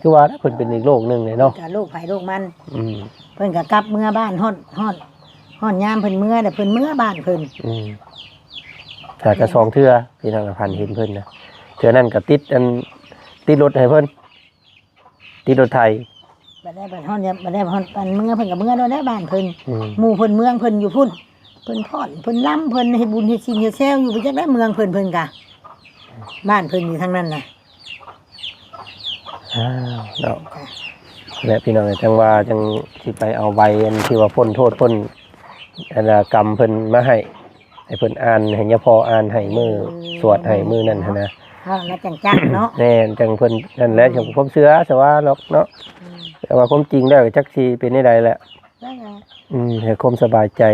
ຄືວ່າແຫຼະ ເພິ່ນເປັນອີກໂລກໜຶ່ງເລີຍເນາະ ກະໂລກໃຜໂລກມັນ ອືມ ເພິ່ນກະກັບເມືອບ້ານ ຮອດ ຮອດ ຮອດຍາມເພິ່ນເມືອແລ້ວ ເພິ່ນເມືອບ້ານເພິ່ນ ອືມ ຫາກະສອງເທື່ອ ພີ່ນ້ອງ ພັນເຫັນເພິ່ນນະ ເທື່ອນັ້ນກະຕິດອັນ ຕິດລົດໃຫ້ເພິ່ນ ຕິດລົດໄຖ ບັດໄດ້ ບັດຮອດຍາມ ບັດໄດ້ຮອດອັນເມືອ ເພິ່ນກໍເມືອໂລດແລ້ວບ້ານເພິ່ນ ອືມ ໝູ່ເພິ່ນເມືອເພິ່ນຢູ່ພຸ້ນ ເພິ່ນຟ້ອນ ເພິ່ນລຳ ເພິ່ນເຮັດບຸນເຮັດສິນເຮັດແຊວຢູ່ ບໍ່ຈັກໄດ້ເມືອເພິ່ນ ເພິ່ນກະ ບ້ານເພິ່ນຢູ່ທາງນັ້ນນະ ອ້າວ ເນາະ ແລະ ພີ່ນ້ອງເອີຍ ຈັ່ງວ່າຈັ່ງຊິໄປເອົາໃບອັນທີ່ວ່າພົ້ນໂທດ ພົ້ນອັນນາກຳເພິ່ນມາໃຫ້ ໃຫ້ເພິ່ນອ່ານ ໃຫ້ຍາພໍ່ອ່ານໃຫ້ມື້ ເອີ ສວດໃຫ້ມື້ນັ້ນຫັ້ນນະ ເຮົາລະຈັງຈັກເນາະ ແມ່ນ ຈັ່ງເພິ່ນນັ້ນແຫຼະ ອືມ ເຖິງຄວາມເຊື່ອຊະວ່າດອກເນາະ ອືມ ແຕ່ວ່າຄວາມຈິງແລ້ວກໍຈັກຊິເປັນແນວໃດແຫຼະ ນັ້ນແຫຼະ ອືມ ໃຫ້ຄວາມສະບາຍໃຈ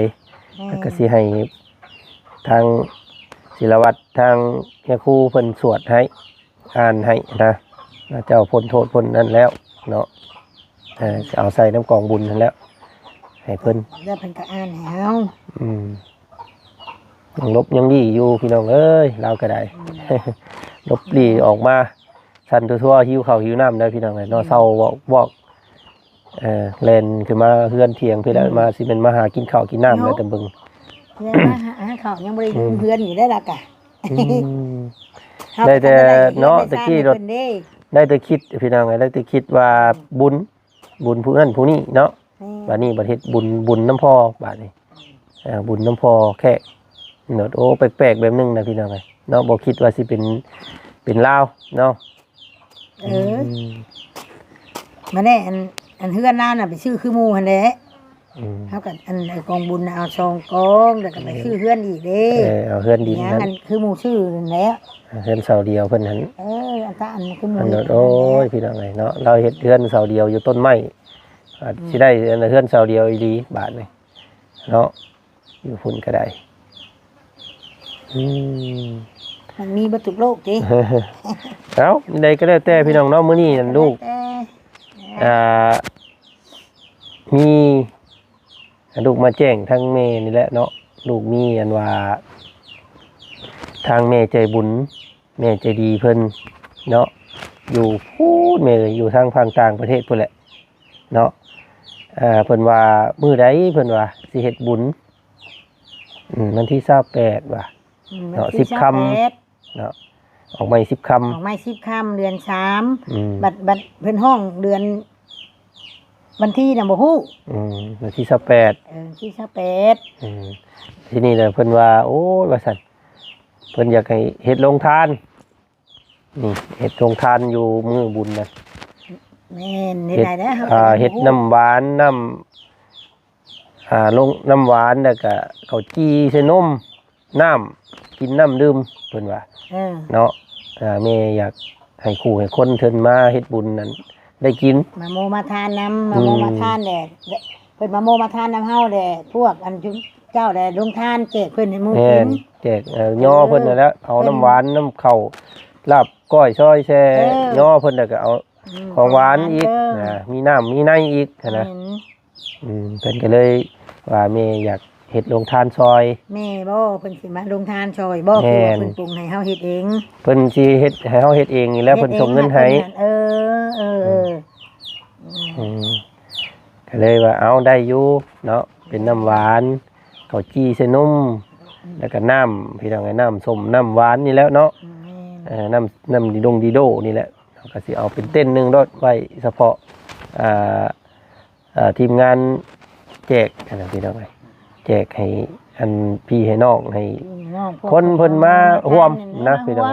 ແມ່ນ ແລ້ວກໍຊິໃຫ້ທາງສິລະວັດ ທາງຍາຄູເພິ່ນສວດໃຫ້ ອ່ານໃຫ້ນະ ເຈົ້າພົ້ນໂທດພົ້ນນັ້ນແລ້ວເນາະ ເອີ ຈະເອົາໃສ່ນຳກອງບຸນຫັ້ນແຫຼະ ໃຫ້ເພິ່ນ ແລ້ວເພິ່ນກໍອ່ານໃຫ້ເຮົາ ອືມ ຍັງຫຼົບຍັງດີຢູ່ພີ່ນ້ອງເອີຍ ລາວກໍໄດ້ ອືມ ຫຼົບຫຼີ່ອອກມາ ສັ່ນທົ່ວໆ ຫິວເຂົ້າຫິວນ້ຳໄດ້ພີ່ນ້ອງເອີຍເນາະ ອືມ ເຊົາວອກໆ ເອີ ແລ່ນຂຶ້ນມາເຮືອນຖຽງພີ້ແຫຼະ ອືມ ມາ ຊິແມ່ນມາຫາກິນເຂົ້າກິນນ້ຳ ເນາະ ແລ້ວແຕ່ເບິ່ງ ແລ້ວມາຫາ ຫາເຂົ້າ ຍັງບໍ່ໄດ້ຢູ່ ອືມ ເຮືອນຢູ່ໄດ້ລະກະ ອືມ ເຮົາ ໄດ້ແຕ່ ກໍທັນໄດ້ເນາະ ເຮືອນ ຕະກີ້ ໄດ້ຊານໃຫ້ເພິ່ນເດ້ ໄດ້ແຕ່ຄິດ ພີ່ນ້ອງເອີຍ ໄດ້ແຕ່ຄິດວ່າ ອືມ ບຸນ ບຸນຜູ້ນັ້ນຜູ້ນີ້ເນາະ ແມ່ນ ບາດນີ້ບັດເຮັດບຸນ ບຸນນຳພໍ່ບາດນີ້ ອືມ ເອີ ບຸນນຳພໍ່ແຂກ ໂອ້ ແປກໆ ແບບໜຶ່ງນະ ພີ່ນ້ອງເອີຍເນາະ ບໍ່ຄິດວ່າຊິເປັນ ເປັນລາວເນາະ ເອີ ອືມ ມາແດ່ ອັນ ອັນເຮືອນລາວນະ ໄປຊື້ຄືໝູ່ຫັ້ນແຫຼະ ອືມ ເຮົາກໍ ອັນ ໄອ້ກອງບຸນນະ ເອົາສອງກອງ ແລ້ວກໍໄປ ເອີ ຊື້ເຮືອນອີກເດ້ ເອີ ເອົາເຮືອນດິນນັ້ນ ອັນຄືໝູ່ຊື້ນັ້ນແຫຼະ ເຮືອນເສົາດຽວເພິ່ນຫັ້ນ ເອີ ອັນຕາ ອັນຄືໝູ່ ອັນນັ້ນ ເຮັດ ໂອ້ຍ ນັ້ນແຫຼະ ພີ່ນ້ອງເອີຍເນາະ ລາວເຮັດເຮືອນເສົາດຽວຢູ່ຕົ້ນໄມ້ ອາດ ອືມ ຊິໄດ້ ອັນ ເຮືອນເສົາດຽວອີ່ຫຼີບາດນີ້ເນາະ ຢູ່ພຸ້ນກໍໄດ້ ອືມ ມັນມີເບິດທຸກໂລກຕິ ເອົ້າ ໃດກໍແລ້ວແຕ່ພີ່ນ້ອງເນາະ ມື້ນີ້ນັ້ນລູກ ແລ້ວແຕ່ ອ່າ ມີ ລູກມາແຈ້ງທາງແມ່ນີ້ແຫຼະເນາະ ລູກມີອັນວ່າ ທາງແມ່ໃຈບຸນ ແມ່ໃຈດີເພິ່ນເນາະ ຢູ່ພຸ້ນແມ່ເອີຍ ຢູ່ທາງຝັ່ງຕ່າງປະເທດພຸ້ນແຫຼະເນາະ ເພິ່ນວ່າມື້ໃດເພິ່ນວ່າຊິເຮັດບຸນ ອືມ ວັນທີຊາວແປດວ່າ ອືມ ເນາະ ວັນທີຊາວແປດ ສິບຄ່ຳເນາະ ອອກໃໝ່ສິບຄ່ຳ ອອກໃໝ່ສິບຄ່ຳ ເດືອນສາມ ອືມ ບັດ ບັດເພິ່ນຮ້ອງເດືອນ ວັນທີນະບໍ່ຮູ້ ອືມ ວັນທີຊາວແປດ ເອີ ວັນທີຊາວແປດ ອືມ ທີນີ້ລະເພິ່ນວ່າ ໂອ້ຍ ວ່າຊັ້ນ ເພິ່ນຢາກໃຫ້ເຮັດໂຮງທານ ນີ້ ເຮັດໂຮງທານຢູ່ມື້ບຸນນະ ແມ່ນ ເຮັດ ເຮັດໄດ້ແລ້ວ ອ່າ ເຮົາກໍຍັງບໍ່ຮູ້ ເຮັດນ້ຳຫວານ ນ້ຳ ອ່າ ລົງ ນ້ຳຫວານ ແລ້ວກະເຂົ້າຈີ່ໃສ່ນົມ ນ້ຳ ກິນນ້ຳດື່ມ ເພິ່ນວ່າ ເອີ ເນາະ ອ່າ ແມ່ຢາກໃຫ້ຄູ່ໃຫ້ຄົນເພິ່ນມາເຮັດບຸນນັ້ນໄດ້ກິນ ມາໂມມາທານນຳ ມາໂມມາທານແຫຼະ ອືມ ເພິ່ນມາໂມມາທານນຳເຮົາແຫຼະ ພວກອັນເຈົ້າແຫຼະ ລົງທານແຈກເພິ່ນໃຫ້ໝູ່ກິນ ແມ່ນ ແຈກ ເອີ ຍໍເພິ່ນນັ້ນແຫຼະ ເອົານ້ຳຫວານ ເພິ່ນ ນ້ຳເຂົ້າ ລາບ ກ້ອຍ ຊອຍ ແຊ່ ເອີ ຍໍເພິ່ນ ແລ້ວກໍເອົາ ອືມ ຂອງຫວານອີກ ຂອງຫວານເດີ ອ່າ ມີນ້ຳມີໃນອີກຫັ້ນນະ ແມ່ນ ອືມ ເພິ່ນກໍເລີຍວ່າແມ່ຢາກເຮັດໂຮງທານຊ່ອຍ ແມ່ບໍ່ ເພິ່ນຊິມາໂຮງທານຊ່ອຍບໍ່ ແມ່ນ ຄືວ່າເພິ່ນປຸງໃຫ້ເຮົາເຮັດເອງ ເພິ່ນຊິເຮັດໃຫ້ເຮົາເຮັດເອງນີ້ແຫຼະ ເພິ່ນສົ່ງເງິນໃຫ້ ເອີ ເອີ ເອີ ອືມ ອືມ ອືມ ກໍເລີຍວ່າ ເອົາ ໄດ້ຢູ່ເນາະ ເປັນນ້ຳຫວານ ເຂົ້າຈີ່ໃສ່ນົມ ອືມ ແລ້ວກໍນ້ຳ ພີ່ນ້ອງເອີຍ ນ້ຳສົ້ມ ນ້ຳຫວານນີ້ແຫຼະເນາະ ອືມ ເອີ ນ້ຳ ນ້ຳດີດົງດີໂດນີ້ແຫຼະ ເຮົາກໍຊິເອົາເປັນເຕັນໜຶ່ງໂລດ ໄວ້ສະເພາະ ອ່າ ອ່າ ທີມງານແຈກຫັ້ນນະພີ່ນ້ອງເອີຍ ແຈກໃຫ້ອັນພີ່ໃຫ້ນ້ອງ ໃຫ້ ພີ່ນ້ອງ ຄົນເພິ່ນມາຮ່ວມນະພີ່ນ້ອງ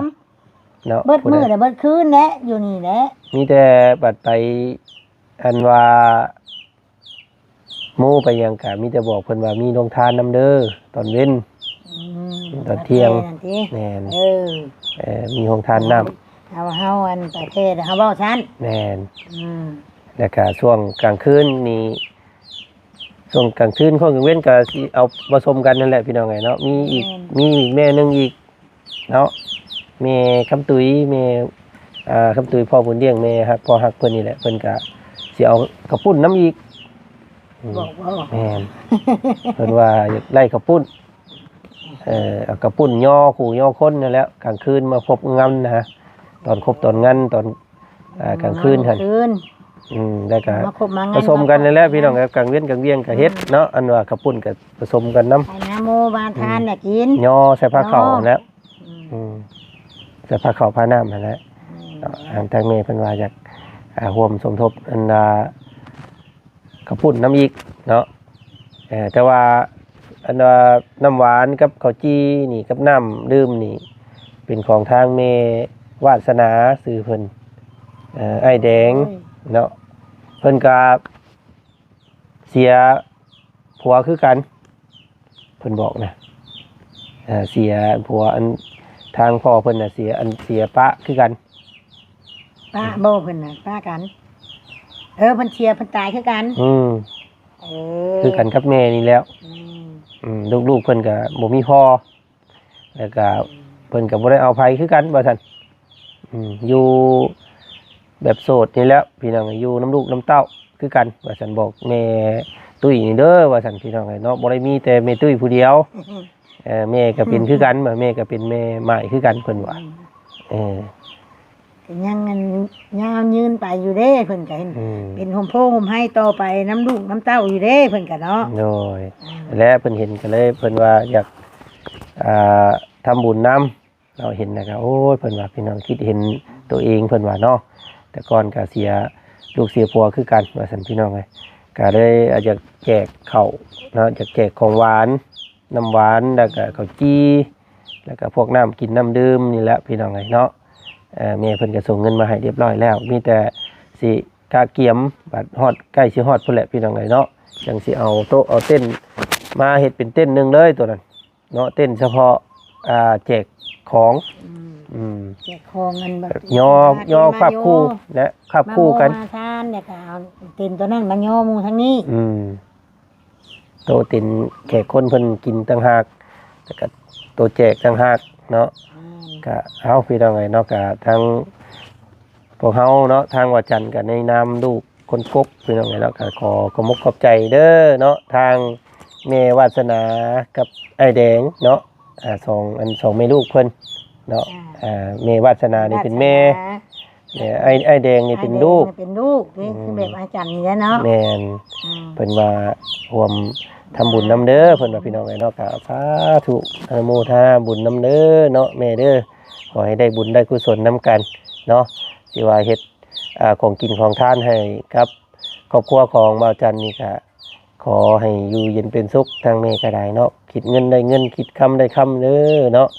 ເນາະ ເບິດມື້ແລະເບິດຄືນແຫຼະ ຢູ່ນີ້ແຫຼະ ມີແຕ່ບັດໄປ ອັນວ່າ ໝູ່ໄປຫຍັງກະມີແຕ່ບອກເພິ່ນວ່າມີໂຮງທານນຳເດີ ຕອນເວັນ ອືມ ຕອນທ່ຽງ ແມ່ນ ເອີ ເອີ ມີໂຮງທານນ້ຳ ເຮົາ ເຮົາອັນປະເທດເຮົາເວົ້າຊັ້ນ ແມ່ນ ອືມ ແລ້ວກະຊ່ວງກາງຄືນນີ້ ຊ່ວງກາງຄືນ ຊ່ວງກາງເວັນກະຊິເອົາປະສົມກັນນັ້ນແຫຼະພີ່ນ້ອງເອີຍເນາະ ມີອີກ ແມ່ນ ມີອີກແມ່ໜຶ່ງອີກ ເນາະ ແມ່ຄຳຕຸ້ຍ ແມ່ ອ່າ ຄຳຕຸ້ຍ ພໍ່ບຸນລ້ຽງ ແມ່ຮັກ ພໍ່ຮັກເພິ່ນນີ້ແຫຼະ ເພິ່ນກະຊິເອົາເຂົ້າປຸ້ນນຳອີກ ອືມ ບອກບໍ່ ແມ່ນ ເພິ່ນວ່າຢາກໄດ້ເຂົ້າປຸ້ນ ເອີ ເອົາເຂົ້າປຸ້ນຍໍຄູ່ຍໍຄົນນັ້ນແຫຼະ ກາງຄືນມາຄົບງານນະ ຕອນຄົບຕອນງານ ຕອນ ອ່າ ກາງຄືນຫັ້ນ ອືມ ກາງຄືນ ອືມ ແລ້ວກະ ມາຄົບມາງານ ປະສົມກັນນັ້ນແຫຼະ ພີ່ນ້ອງ ກາງເວັນກາງວຽງກະເຮັດເນາະ ອືມ ອັນວ່າເຂົ້າປຸ້ນກະປະສົມກັນນຳ ໃຫ້ນະໂມບານທານ ອືມ ນະກິນ ຍໍໃສ່ພາເຂົ້າຫັ້ນແຫຼະ ອືມ ອືມ ໃສ່ພາເຂົ້າພານ້ຳຫັ້ນແຫຼະ ອືມ ເນາະ ທາງແມ່ເພິ່ນວ່າຢາກ ອ່າ ຮ່ວມສົມທົບ ອັນວ່າ ເຂົ້າປຸ້ນນຳອີກເນາະ ເອີ ແຕ່ວ່າ ອັນວ່ານ້ຳຫວານກັບເຂົ້າຈີ່ນີ້ ກັບນ້ຳດື່ມນີ້ ເປັນຂອງທາງແມ່ວາດສະໜາ ຊື່ເພິ່ນ ເອີ ອ້າຍແດງ ໂອ້ຍ ເນາະ ເພິ່ນກະເສຍຜົວຄືກັນ ເພິ່ນບອກນະ ເອີ ເສຍຜົວ ອັນ ທາງພໍ່ເພິ່ນນະເສຍ ອັນ ເສຍປະຄືກັນ ປະບໍ່ ເພິ່ນນະ ປະກັນ ເອີ ເພິ່ນເສຍ ເພິ່ນຕາຍຄືກັນ ອືມ ເອີ ຄືກັນກັບແມ່ນີ້ແຫຼ້ວ ອືມ ອືມ ລູກໆເພິ່ນກະບໍ່ມີພໍ່ ແລ້ວກະ ອືມ ເພິ່ນກະບໍ່ໄດ້ເອົາໃຜຄືກັນວ່າຊັ້ນ ອືມ ຢູ່ແບບໂສດນີ້ແຫຼ້ວ ພີ່ນ້ອງ ຢູ່ນຳລູກນຳເຕົ້າຄືກັນວ່າຊັ້ນ ບອກແມ່ຕຸ້ຍນີ້ເດີວ່າຊັ້ນ ພີ່ນ້ອງເອີຍເນາະ ບໍ່ໄດ້ມີແຕ່ແມ່ຕຸ້ຍຜູ້ດຽວ ເອີ ແມ່ກະເປັນຄືກັນ ອືມ ແມ່ກະເປັນແມ່ໝ້າຍຄືກັນ ເພິ່ນວ່າ ອືມ ເອີ ກະຍັງອັນຍາວຍືນໄປຢູ່ເດ້ ເພິ່ນກະເຫັນ ອືມ ເປັນຮົ່ມໂພຮົ່ມໄຮຕໍ່ໄປນຳລູກນຳເຕົ້າຢູ່ເດ້ ເພິ່ນກະເນາະ ໂດຍ ອືມ ແລະເພິ່ນເຫັນກະເລີຍ ເພິ່ນວ່າຢາກ ອ່າ ທຳບຸນນຳ ເນາະ ເຫັນແລ້ວກະ ໂອ້ຍ ເພິ່ນວ່າ ພີ່ນ້ອງ ຄິດເຫັນໂຕເອງ ເພິ່ນວ່າເນາະ ແຕ່ກ່ອນກະເສຍລູກເສຍຜົວຄືກັນວ່າຊັ້ນ ພີ່ນ້ອງເອີຍ ກະເລີຍຢາກແຈກເຂົ້າເນາະ ຢາກແຈກຂອງຫວານ ນ້ຳຫວານ ແລ້ວກະເຂົ້າຈີ່ ແລ້ວກະພວກນ້ຳກິນນ້ຳດື່ມນີ້ແຫຼະ ພີ່ນ້ອງເອີຍເນາະ ເອີ ແມ່ເພິ່ນກະສົ່ງເງິນມາໃຫ້ຮຽບຮ້ອຍແລ້ວ ມີແຕ່ຊິກະກຽມ ບັດຮອດ ໃກ້ຊິຮອດພຸ້ນແຫຼະ ພີ່ນ້ອງເອີຍເນາະ ຈັ່ງຊິເອົາໂຕະເອົາເຕັນມາເຮັດເປັນເຕັນໜຶ່ງເລີຍໂຕນັ້ນ ເນາະ ເຕັນສະເພາະ ອ່າ ແຈກຂອງ ອືມ ອືມ ແຈກຂອງ ອັນແບບ ຍໍ ຍໍຄາບຄູ່ ແລະ ຄາບຄູ່ກັນ ມາໂມມາທານ ແລ້ວກະເອົາເຕັນໂຕນັ້ນມາຍໍໝູ່ທາງນີ້ ອືມ ໂຕະເຕັນແຂກຄົນເພິ່ນກິນຕ່າງຫາກ ແລ້ວກະໂຕະແຈກຕ່າງຫາກເນາະ ແມ່ນ ກະ ເອົາ ພີ່ນ້ອງເອີຍເນາະ ກະທາງ ພວກເຮົາເນາະ ທາງວາຈັນກະໃນນາມລູກຄົນກົກ ພີ່ນ້ອງເອີຍເນາະ ກະຂໍຂອບມຸກຂອບໃຈເດີເນາະ ທາງແມ່ວາດສະໜາກັບອ້າຍແດງເນາະ ອ່າ ສອງ ອັນ ສອງແມ່ລູກເພິ່ນເນາະ ອ່າ ແມ່ວາດສະໜານີ້ເປັນແມ່ ແມ່ ອ້າຍ ອ້າຍແດງນີ້ເປັນລູກ ອ້າຍແດງນີ້ເປັນລູກເດ້ ອືມ ຄືແບບອາຈັນນີ້ແຫຼະເນາະ ແມ່ນ ອືມ ເພິ່ນວ່າຮ່ວມທຳບຸນນຳເດີ ເພິ່ນວ່າ ພີ່ນ້ອງເອີຍເນາະ ກະສາທຸ ອະນຸໂມທະນາບຸນນຳເດີເນາະ ແມ່ເດີ ຂໍໃຫ້ໄດ້ບຸນໄດ້ກຸສົນນຳກັນເນາະ ທີ່ວ່າເຮັດ ອ່າ ຂອງກິນຂອງທານໃຫ້ກັບຄອບຄົວຂອງບ່າວຈັນນີ້ກະ ຂໍໃຫ້ຢູ່ເຢັນເປັນສຸກ ທາງແມ່ກະໄດ້ເນາະ ຄິດເງິນໄດ້ເງິນ ຄິດຄຳໄດ້ຄຳເດີເນາະ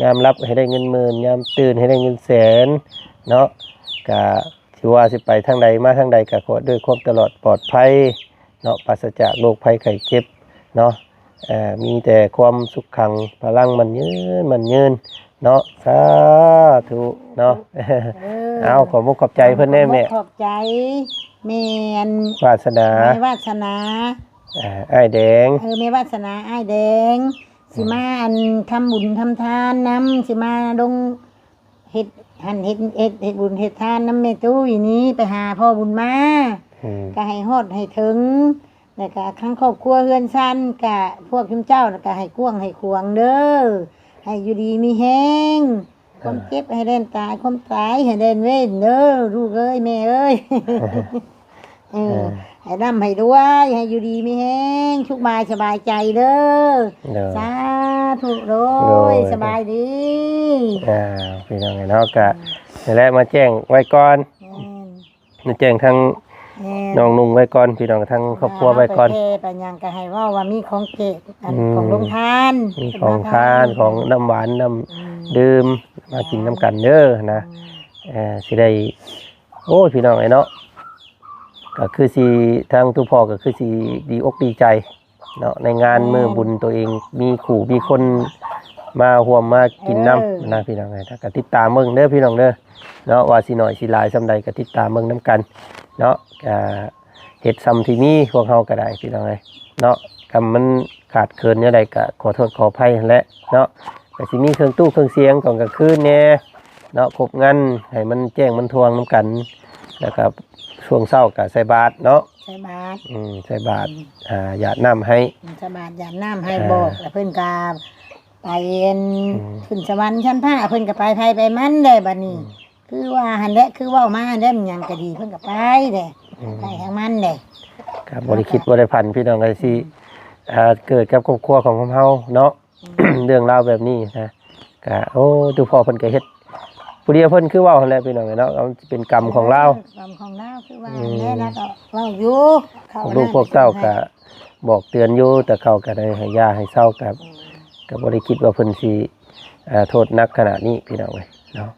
ຍາມຫຼັບໃຫ້ໄດ້ເງິນໝື່ນ ຍາມຕື່ນໃຫ້ໄດ້ເງິນແສນເນາະ ກະຊິວ່າຊິໄປທາງໃດມາທາງໃດ ກະຂໍດ້ວຍຄວາມຕະຫຼອດປອດໄພເນາະ ປາສະຈາກໂລກໄພໄຂ້ເຈັບເນາະ ເອີ ມີແຕ່ຄວາມສຸກຂັງພະລັງໝັ້ນຍືນ ໝັ້ນຍືນເນາະ ສາທຸເນາະ ເອີ ເອົາ ຂອບມຸກຂອບໃຈເພິ່ນແດ່ແມ່ ຂອບໃຈແມ່ ອັນ ວາດສະໜາ ແມ່ວາດສະໜາ ເອີ ອ້າຍແດງ ເອີ ແມ່ວາດສະໜາ ອ້າຍແດງ ຊິມາ ອືມ ອັນ ທຳບຸນທຳທານນຳ ຊິມາລົງ ເຮັດຫັ້ນເຮັດ ເຮັດ ເຮັດບຸນເຮັດທານນຳແມ່ຕຸ້ຍນີ້ ໄປຫາພໍ່ບຸນມາ ອືມ ກະໃຫ້ຮອດໃຫ້ເຖິງ ແລ້ວກະທັງຄອບຄົວເຮືອນຊານ ກະພວກຊຸມເຈົ້ານະ ກະໃຫ້ກວ້າງໃຫ້ຂວາງເດີ ໃຫ້ຢູ່ດີມີແຮງ ຄວາມເຈັບໃຫ້ແລ່ນຕາຍ ຄວາມຕາຍໃຫ້ແລ່ນເວັ້ນເດີ ລູກເອີຍ ແມ່ເອີຍ. ເອີ ເອີ ໃຫ້ລ່ຳໃຫ້ລວຍ ໃຫ້ຢູ່ດີມີແຮງ ສຸກກາຍສະບາຍໃຈເດີ ໂດຍ ສາທຸ ໂດຍ ໂດຍ ສະບາຍດີ ອ່າ ພີ່ນ້ອງເນາະ ກະ ອືມ ນັ້ນແຫຼະ ມາແຈ້ງໄວ້ກ່ອນ ແມ່ນ ມາແຈ້ງທາງ ແມ່ນ ນ້ອງນຸ່ງໄວ້ກ່ອນ ພີ່ນ້ອງ ທາງຄອບຄົວໄວ້ກ່ອນ ເອີ ໄປແຜ່ໄປຫຍັງກໍໃຫ້ເວົ້າວ່າມີຂອງແຈກ ອັນ ອືມ ຂອງໂຮງທານ ມີຂອງທານ ເພິ່ນມາ ຂອງນ້ຳຫວານ ນ້ຳ ອືມ ດື່ມ ມາກິນນຳກັນເດີນະ ອືມ ເອີ ຊິໄດ້ ໂອ້ຍ ພີ່ນ້ອງເອີຍເນາະ ກໍຄືຊິ ທາງຕູ້ພໍ່ກໍຄືຊິດີອົກດີໃຈເນາະ ໃນງານ ແມ່ນ ມື້ບຸນໂຕເອງ ມີຄູ່ມີຄົນມາຮ່ວມມາກິນນຳ ເອີ ນະ ພີ່ນ້ອງເອີຍ ກໍຕິດຕາມເບິ່ງເດີ ພີ່ນ້ອງເດີເນາະ ວ່າຊິໜ້ອຍຊິຫຼາຍສ່ຳໃດ ກໍຕິດຕາມເບິ່ງນຳກັນເນາະ ກໍເຮັດສ່ຳທີ່ມີ ພວກເຮົາກໍໄດ້ ພີ່ນ້ອງເອີຍເນາະ ຄຳມັນຂາດເຂີນແນວໃດ ກໍຂໍໂທດຂໍອະໄພຫັ້ນແຫຼະເນາະ ກໍຊິມີເຄື່ອງຕູ້ເຄື່ອງສຽງຕອນກາງຄືນແດ່ ເນາະ ຄົບງັນໃຫ້ມັນແຈ້ງມັນທ່ວງນຳກັນ ແລ້ວກໍຊ່ວງເຊົ້າກໍໃສ່ບາດເນາະ ໃສ່ບາດ ອືມ ໃສ່ບາດ ອືມ ອ່າ ຢາດນ້ຳໃຫ້ ອືມ ໃສ່ບາດຢາດນ້ຳໃຫ້ ອ່າ ບອກ ແລ້ວເພິ່ນກໍໄປ ອືມ ຂຶ້ນສະຫວັນຊັ້ນຟ້າ ເພິ່ນກໍໄປໃຜໄປມັນແດ່ບັດນີ້ ອືມ ຄືວ່າຫັ້ນແຫຼະ ຄືເວົ້າມາຫັ້ນແຫຼະ ມັນຫຍັງກໍດີ ເພິ່ນກໍໄປແດ່ ອືມ ໄປທາງມັນແດ່ ກໍບໍ່ໄດ້ຄິດບໍ່ໄດ້ຝັນ ພີ່ນ້ອງເອີຍ ຊິ ອືມ ອ່າ ເກີດກັບຄອບຄົວຂອງເຮົາເນາະ ອືມ ເລື່ອງລາວແບບນີ້ນະ ກະ ໂອ້ ຕູ້ພໍ່ເພິ່ນກະເຮັດຜູ້ດຽວເພິ່ນ ຄືເວົ້າຫັ້ນແຫຼະ ພີ່ນ້ອງເອີຍເນາະ ເປັນກຳຂອງລາວ ເອີ ກຳຂອງລາວ ຄືວ່າ ອືມ ແລ້ວກໍເວົ້າຢູ່ ເຂົາ ລູກພວກເຕົ້າກະບອກເຕືອນຢູ່ ແຕ່ເຂົາກະໄດ້ໃຫ້ຢ່າໃຫ້ເຊົາ ກະ ອືມ ກະບໍ່ໄດ້ຄິດວ່າເພິ່ນຊິ ອ່າ ໂທດໜັກຂະໜາດນີ້ ພີ່ນ້ອງເອີຍເນາະ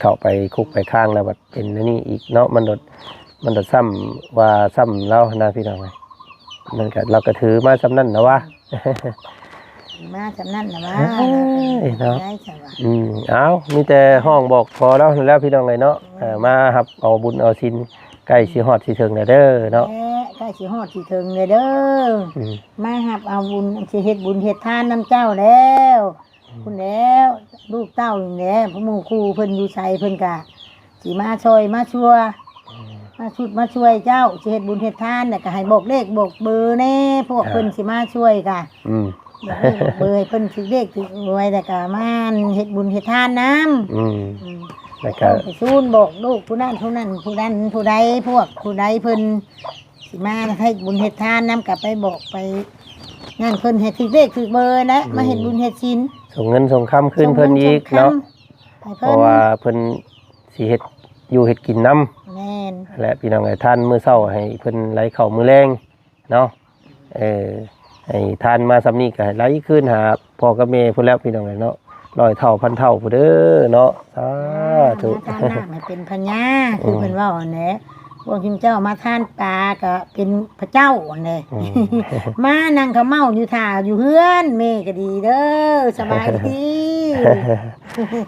ເຂົ້າໄປຄຸກໄປຄ້າງແລ້ວບັດເປັນອັນນີ້ອີກເນາະ ມັນໂດດ ມັນໂດດຊ້ຳວ່າຊ້ຳລາວຫັ້ນນະ ພີ່ນ້ອງເອີຍ ມັນກະ ລາວກະຖືມາສ່ຳນັ້ນນະວ່າ ມາສ່ຳນັ້ນນະວ່າ ເອີຍເນາະ ອືມ ເອົາ ມີແຕ່ຮ້ອງບອກຂໍລາວຫັ້ນແຫຼະ ພີ່ນ້ອງເອີຍເນາະ ອືມ ເອີ ມາຮັບເອົາບຸນເອົາສິນ ໃກ້ຊິຮອດຊິເຖິງແລ້ວເດີເນາະ ແຫຼະ ໃກ້ຊິຮອດຊິເຖິງແລ້ວເດີ ອືມ ມາຮັບເອົາບຸນ ຊິເຮັດບຸນເຮັດທານນຳເຈົ້າແລ້ວ ອືມ ພຸ້ນແຫຼະ ລູກເຕົ້ານີ້ແຫຼະ ໝູ່ຄູ່ເພິ່ນຢູ່ໃສ ເພິ່ນກະ ຊິມາຊ່ອຍມາຊ່ວຍ ອືມ ມາຊຸດມາຊ່ວຍເຈົ້າ ຊິເຮັດບຸນເຮັດທານ ແລ້ວກໍໃຫ້ບອກເລກບອກເບີແດ່ ພວກ ອ່າ ເພິ່ນຊິມາຊ່ວຍກະ ອືມ ບອກເລກບອກເບີໃຫ້ເພິ່ນຖືກເລກຖືກຫວຍ ແລ້ວກໍມາເຮັດບຸນເຮັດທານນຳ ອືມ ອືມ ແລ້ວກໍໄປຊູນບອກລູກຜູ້ນັ້ນຜູ້ນັ້ນ ຜູ້ນັ້ນຜູ້ໃດ ພວກຜູ້ໃດເພິ່ນ ຊິມາເຮັດບຸນເຮັດທານນຳ ກໍໄປບອກໄປນັ້ນເພິ່ນ ໃຫ້ຖືກເລກຖືກເບີແຫຼະ ອືມ ມາເຮັດບຸນເຮັດສິນ ສົ່ງເງິນສົ່ງຄຳຄືນເພິ່ນອີກເນາະ ໃຫ້ເພິ່ນ ເພາະວ່າເພິ່ນຊິເຮັດຢູ່ເຮັດກິນນຳ ແມ່ນ ແຫຼະ ພີ່ນ້ອງເອີຍ ທານມື້ເຊົ້າໃຫ້ເພິ່ນໄຫຼເຂົ້າມື້ແລງເນາະ ເອີ ໃຫ້ທານມາສ່ຳນີ້ກໍໃຫ້ໄຫຼຄືນຫາພໍ່ກັບແມ່ພຸ້ນແລ້ວ ພີ່ນ້ອງເອີຍເນາະ ຮ້ອຍເທົ່າພັນເທົ່າພຸ້ນເດີເນາະ ສາທຸ ມາທານນ້ຳໃຫ້ເປັນພະຍາ ອືມ ຄືເພິ່ນເວົ້າຫັ້ນແຫຼະ ພວກຊຸມເຈົ້າມາທານປາກໍເປັນພະເຈົ້າຫັ້ນແຫຼະ ອືມ ມານັ່ງເຂົ້າເມົາຢູ່ຖ້າຢູ່ເຮືອນ ແມ່ກໍດີເດີ ສະບາຍດີ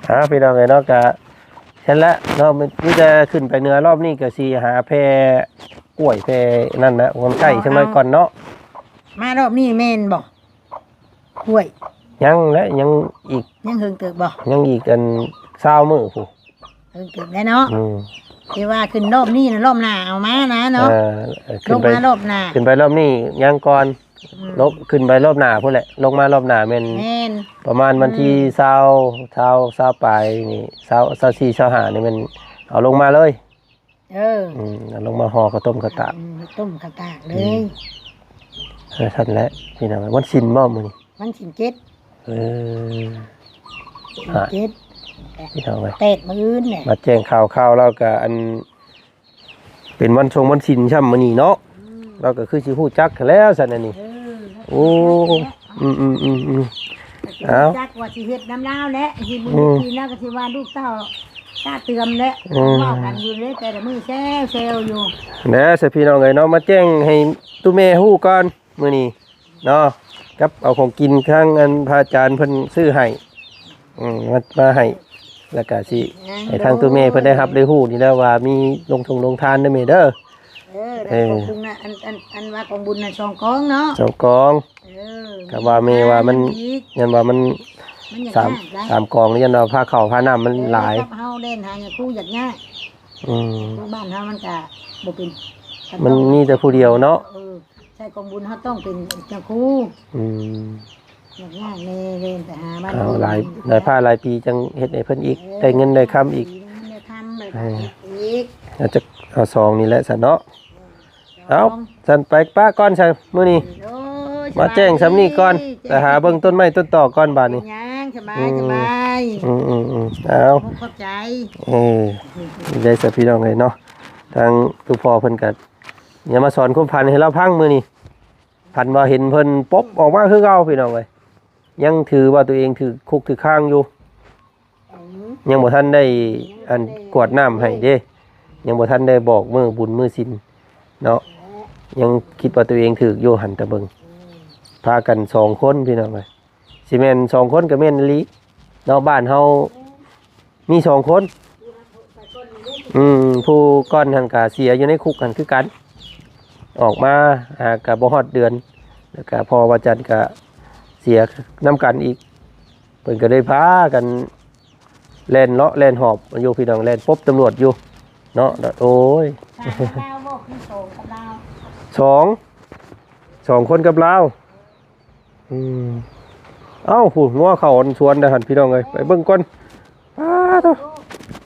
ອ່າ ພີ່ນ້ອງເອີຍເນາະ ກະຊັ້ນແຫຼະເນາະ ມີແຕ່ຂຶ້ນໄປເໜືອ ລອບນີ້ກໍຊິຫາແຜ່ກ້ວຍແຜ່ນັ້ນນະ ມັນໃກ້ ເອົາ ຈັກໜ້ອຍ ເອົາ ກ່ອນເນາະ ມາລອບນີ້ແມ່ນບໍ່? ຫ້ວຍ ຍັງແຫຼະ ຍັງອີກ ຍັງເຫິງເຕີບບໍ່? ຍັງອີກອັນຊາວມື້ພຸ້ນ ເຫິງເຕີບແລ້ວເນາະ ອືມ ທີ່ວ່າຂຶ້ນລອບນີ້ນະ ລອບໜ້າເອົາມານະເນາະ ເອີ ເອີ ຂຶ້ນໄປ ລົງມາລອບໜ້າ ຂຶ້ນໄປລອບນີ້ຍັງກ່ອນ ອືມ ລົງ ຂຶ້ນໄປລອບໜ້າພຸ້ນແຫຼະ ລົງມາລອບໜ້າແມ່ນ ແມ່ນ ປະມານວັນທີ ອືມ ຊາວ ຊາວ ຊາວປາຍນີ້ ຊາວ ຊາວສີ່ ຊາວຫ້ານີ້ແມ່ນເອົາລົງມາເລີຍ ເອີ ອືມ ເອົາລົງມາຫໍ່ເຂົ້າຕົ້ມເຂົ້າຕາກ ອືມ ເຂົ້າຕົ້ມເຂົ້າຕາກເລີຍ ອືມ ເອີ ຊັ້ນແຫຼະ ພີ່ນ້ອງ ວັນສິນບໍ່ມື້ນີ້? ວັນສິນເຈັດ ເອີ ສິນເຈັດ ພີ່ນ້ອງເອີຍ ແປດມື້ອື່ນແຫຼະ ມາແຈ້ງຂ່າວ ຂ່າວລາວກໍອັນ ເປັນວັນຊົງວັນສິນຊ້ຳມື້ນີ້ເນາະ ອືມ ລາວກໍຄືຊິຮູ້ຈັກແລ້ວຊັ້ນອັນນີ້ ເອີ ໂອ້ ອືມໆໆໆ ເອົາ ຈັກວ່າຊິເຮັດນຳລາວແຫຼະ ເຮັດບຸນ ອືມ ເຮັດສິນ ລາວກໍຊິວ່າລູກເຕົ້າຕາເຕືອມແຫຼະ ອືມ ເວົ້າກັນຢູ່ເດ້ ແຕ່ລະມື້ແຊວໆຢູ່ ແລ້ວຊະ ພີ່ນ້ອງເອີຍເນາະ ມາແຈ້ງໃຫ້ຕູ້ແມ່ຮູ້ກ່ອນ ມື້ນີ້ເນາະ ກັບເອົາຂອງກິນທາງອັນພະອາຈານເພິ່ນຊື້ໃຫ້ ອືມ ມາ ມາໃຫ້ ແລ້ວກະຊິໃຫ້ທາງຕູ້ແມ່ເພິ່ນໄດ້ຮັບໄດ້ຮູ້ນີ້ແຫຼະວ່າມີໂຮງທົງໂຮງທານເດີແມ່ເດີ ເອີ ເອີ ຂອບຄຸນນະ ອັນ ອັນ ອັນວ່າກອງບຸນນະ ສອງກອງເນາະ ສອງກອງ ເອີ ກໍວ່າແມ່ວ່າມັນ ມັນ ຍັນວ່າມັນ ມັນຢາກ ສາມ ຍາກຫຼາຍ ສາມກອງ ຍັນວ່າພາເຂົ້າພານ້ຳມັນ ເອີ ຫຼາຍ ເຮົາແລ່ນຫາຍາຄູຢາກຍາກ ອືມ ຍາຄູບ້ານເຮົາມັນກະບໍ່ເປັນ ມັນມີແຕ່ຜູ້ດຽວເນາະ ເອີ ໃຊ້ກອງບຸນເຮົາຕ້ອງເປັນເຈົ້າຄູ ອືມ ຍາກຍາກແດ່ ເດີນໄປຫາບ້ານ ເອົາ ເຮົາຫຼາຍ ຫຼາຍພາຫຼາຍປີຈັ່ງເຮັດໃຫ້ເພິ່ນອີກ ເອີ ໄດ້ເງິນໄດ້ຄຳອີກ ໄດ້ເງິນໄດ້ຄຳ ເອີ ອີກ ເອົາຈັກ ເອົາສອງນີ້ແຫຼະຊັ້ນເນາະ ເອີ ເອົາ ສອງ ຊັ້ນໄປປະກ່ອນຊັ້ນມື້ນີ້ ໂອ້ຍ ມາແຈ້ງສ່ຳນີ້ກ່ອນ ສະບາຍດີ ໄປຫາເບິ່ງຕົ້ນໄມ້ຕົ້ນຕອກກ່ອນບາດນີ້ ເປັນຫຍັງ ສະບາຍ ອືມ ສະບາຍ ອືມໆໆ ເອົາ ຂອບໃຈ ເອີ ໄດ້ຊະ ພີ່ນ້ອງເອີຍເນາະ ທາງຕູ້ພໍ່ເພິ່ນກໍ ຢ່າມາສອນຄວາມຝັນໃຫ້ລາວຟັງມື້ນີ້. ຝັນວ່າເຫັນເພິ່ນປົບອອກມາຄືເກົ່າ ພີ່ນ້ອງເອີຍ. ຍັງຖືວ່າຕົວເອງຖືກຄຸກຖືກຂັງຢູ່. ຍັງບໍ່ທັນໄດ້ອັນກວດນ້ຳໃຫ້ເດ້. ຍັງບໍ່ທັນໄດ້ບອກມື້ບຸນມື້ສິນເນາະ. ຍັງຄິດວ່າຕົວເອງຖືກຢູ່ຫັ້ນ ຕາເບິ່ງ. ພາກັນສອງຄົນ ພີ່ນ້ອງເອີຍ. ຊິແມ່ນສອງຄົນກໍແມ່ນອີ່ຫຼີເນາະ. ບ້ານເຮົາມີສອງຄົນ. ອືມ ຜູ້ກ່ອນຫັ້ນກະເສຍຢູ່ໃນຄຸກຫັ້ນຄືກັນ. ອອກມາຫາກະບໍ່ຮອດເດືອນ ແລ້ວກະພໍ່ວາຈັນກະເສຍນຳກັນອີກ. ເພິ່ນກໍເລີຍພາກັນແລ່ນເລາະແລ່ນຫອບຢູ່ ພີ່ນ້ອງ, ແລ່ນປົບຕຳຫຼວດຢູ່ເນາະ. ໂອ້ຍ ສາມກັບລາວບໍ່? ຄືສອງກັບລາວ? ສອງ ສອງຄົນກັບລາວ. ອືມ ເອົ້າ ຜູ້ງົວເຂົ້າສວນເດ້ຫັ້ນ ພີ່ນ້ອງເອີຍ. ໄປເບິ່ງກ່ອນ. ປາດໂທ້